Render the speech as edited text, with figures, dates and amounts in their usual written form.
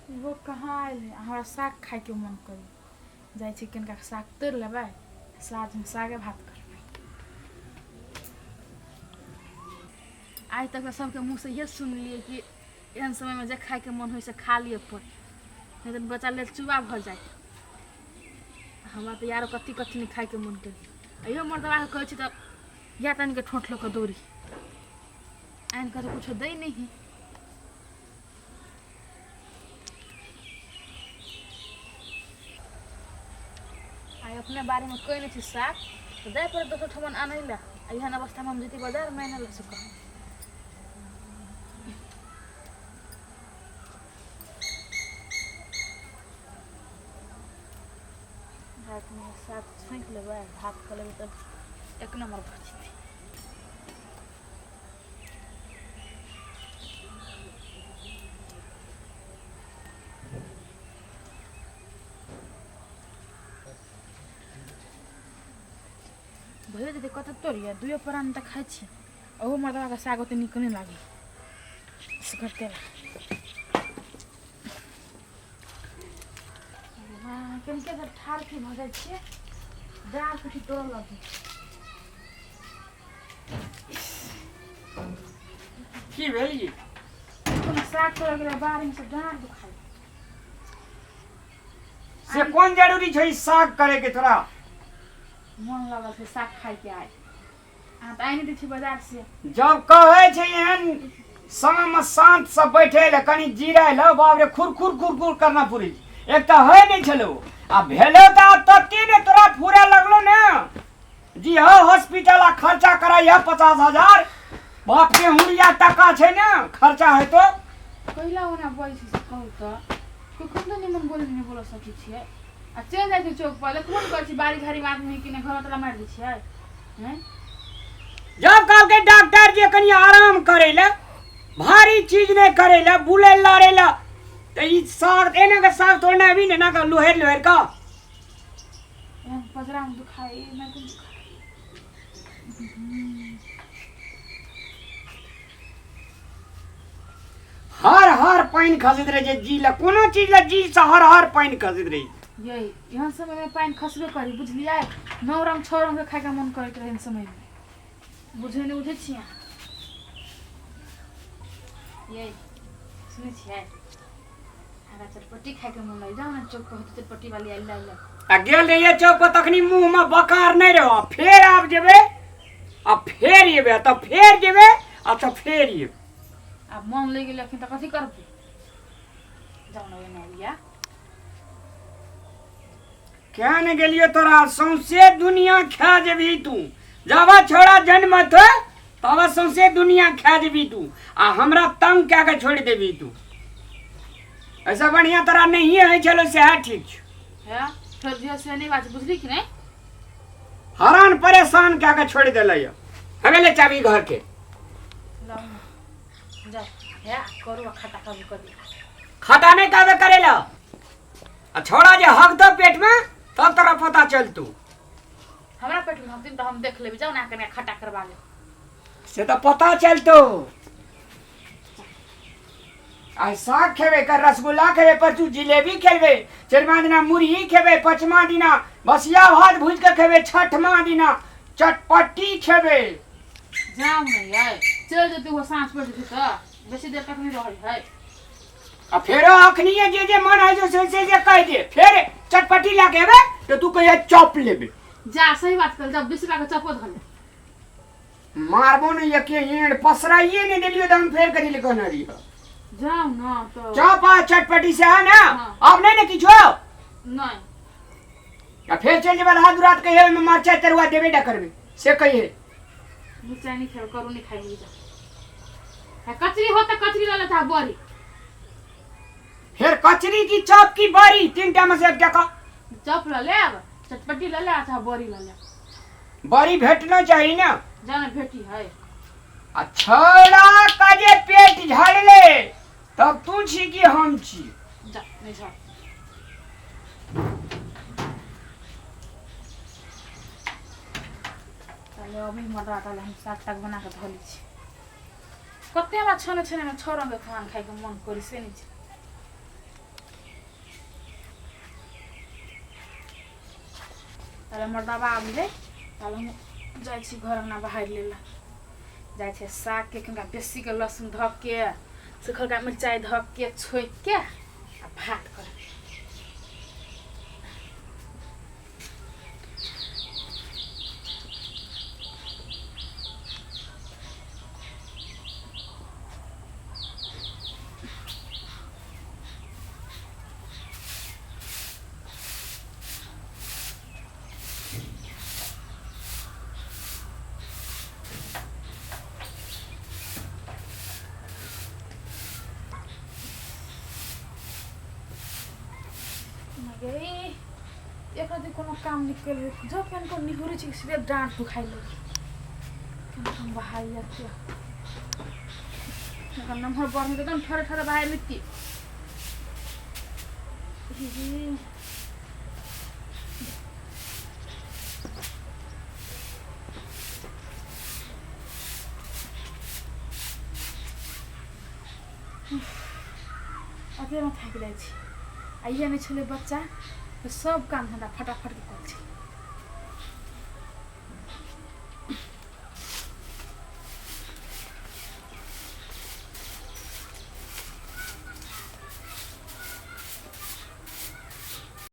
ओहो कहाँ आयल है हमरा साग खाइके मन करी जाइ छी कनिका साग तोड़ि लेबै साँझमे सागे भात करबै। आइ तक तऽ सबके मुँहसँ इहे सुनलियै कि एहन समयमे जे खाइके मन होइ से खा लिअ पर नहि तऽ बच्चा लेल चुबा भऽ जायत। हमरा तऽ यारो कथी कथी नहि खाइके मन करी अइयो मर्दबाके कहै छी तऽ या तनिके ठोंठ लऽ कऽ दौड़ी आनि कऽ तऽ कुछो दै नहि है। आइ अपने बारेमे कोइ नहि छै साग तऽ जाय पड़त दोसर ठमन आनै लए। आ एहन अवस्थामे हम जैती बाजारमे आनै लए से कहू। रातिमे साग छौंकि लेबै भात कऽ लेबै तब एक नम्बर भऽ जेतै। भैया दीदी कतऽ तोड़िए दुइयो प्राणी तऽ खाइ छी ओहो मर्दबाके साग ओते नीक नहि लागै से करते कनिके देर ठाढ़ की भऽ जाइ छियै डाँर पीठी तोड़ऽ लगै। की भेल ई? कोनो साग तोड़ऽ गेलै बाड़ीमे से डाँर दुखाइ। से कोन जरूरी छै ई साग करे के तोरा? मन लगल छै साग खाइके आइ। अहाँ तऽ आनि दै छी बाजार से। जब कहै छै एहन समय शांत से बैठे ले कनि जिराय ले बाप रे खुर खुर खुर खुर करना पड़ै छै। एक तऽ होइ नहि छलो आ भेलो तऽ आब तते ने तोरा फूरे लगलो ने जी हाँ हॉस्पिटल आ खर्चा कराइए 50,000 बाप के हुड़िया टका छै ने खर्चा हेतो। कैला ओना बोलै छै से कहू तऽ कोइ खूब ने निमन बोली नहि बोल सकै छियै आ चलि जाइ छै चौक पर देखबो नहि करै छी बाड़ी झाड़ीमे आदमी कि नहि घरमे ताला मारि दै छियै हैं। जब कहलकै डॉक्टर जे कनि आराम करै लए भारी चीज नहि करै लए बुलै लड़ै लए तऽ ई साग एना के साग तोड़ने अभी ने एना के लोहरि लोहरि कऽ एहन पजरामे दुखाइ एना के दुखाइ। हर हर पानि खसैत रहै छै जी लए कोनो चीज लए जी से हर हर पानि खसैत रहै छै। यै एहन समयमे पानि खसबे करी बुझलियै 9 रंग 6 रंगके खाइके मन करैत रहै एहन समयमे बुझै नहि बुझै छियै अहाँ। यै सुनै छियै हमरा चटपटी खाइके मन लागि जाउ ने चौक पर होतै चटपटी वाली आयल लायल। आ गेल रहियै चौक पर तखनी मुँहमे बकार नहि रहौ फेर आब जेबै आ फेर एबै तऽ फेर जेबै आ तऽ फेर एबै। आब मन लागि गेलै अखन तऽ कथी करबै जाउ ने ओहिना अबिया। क्या ने गेलियो तोरा सौंसे दुनिया खा जेबही तू जब छोड़ा जन्म थे तब सौंसे दुनिया खा जेबही तू आ हमरा तंग कए के छोड़ि देबही तू। ऐसा बढ़िया तोरा नहिए होइ छलो सएह ठीक छौ। है फेर जे से नहीं बात बुझली कि नहीं? हरान परेशान कए के छोड़ि देलै हवे ले चाबी घर के। लाउ ने जा है करू आ खटा करू करी। खटा नहीं कहबे करेला आ छोड़ा जे हक दो पेट में तब तोरा पता चलतू। हमरा पेट में हकदिन तऽ हम देख लेबै जाउ ने कनि खटा करबा लेब। से तऽ पता चलतो। आइ साग खेबै कर रसगुल्ला खेबै परसू जिलेबी खेबै चरमा दिना मुरही खेबै पचमा दिना बसिया भात भूजि के खेबै छठमा दिना चटपटी खेबै। जाउ ने यै चलि जेतै ओ साँझ पड़ि जेतै तऽ बेसी देर तक नहि रहै है। आ फेरो अखनिये जे जे मन होइ छै से से जे कहि दे फेर चटपटी लए के एबै तऽ तू कहिया चॉप लेबै। जा सही बात कहल जा 20 रुपया के चॉपो धऽ ले। मारबो ने एके एड़ पसराइए नहीं देलियो तऽ हम फेर कथी ले कहने रहियो। जाउ न तऽ चॉप आ चटपटी से है ना हाँ। अब नहीं ने किछो नहीं। आ फेर चलि जेबै हाथ दुरात कहिए ओहिमे मरचाइ तरुआ देबे टा करबै से कहिए। मिरचाइ नहीं खेबै करू नहीं खाइ जा। आ कचरी हो तऽ कचरी लऽ लेता बड़ी। फेर कचरी की चॉप की बड़ी तीन टा में से एकटा कह। चॉप लऽ लेब चटपटी लऽ लेब अच्छा बड़ी लऽ लेब। बड़ी भेटना चाही ना। जाने भेटी है। आ छौड़ा का जे पेट झड़ले तब तू छी कि हम छी। जा नहीं झड़। चलो अभी मटर ताले हम साग ताग बना के धऽ लै छी। कते हमरा छने छने में 6 रंग के खाना खाइके मन करी से नहीं छै। ताले मर्दाबा आबि गेलै, ताले हम जाइ छी घर अङ्गना बहारि लै लए। जाइ छै सागके कनिका बेसीके लहसुन धऽ के, सुखलका मिरचाइ धऽ के छोंकिके आ भात करबै। गई एकरा दिन कोनो काम निकल जब कनको निहुरै छै सीधे डाँट दुखाइ लगे। केना हम बहार जाते एकर नम्हर बढ़ एकदम ठरे ठरे बाहर लेती। अतेमे थाकि जाइ छी। आ इएह नहि छलै बच्चा तऽ सब काम धन्धा फटाफट कऽ छै।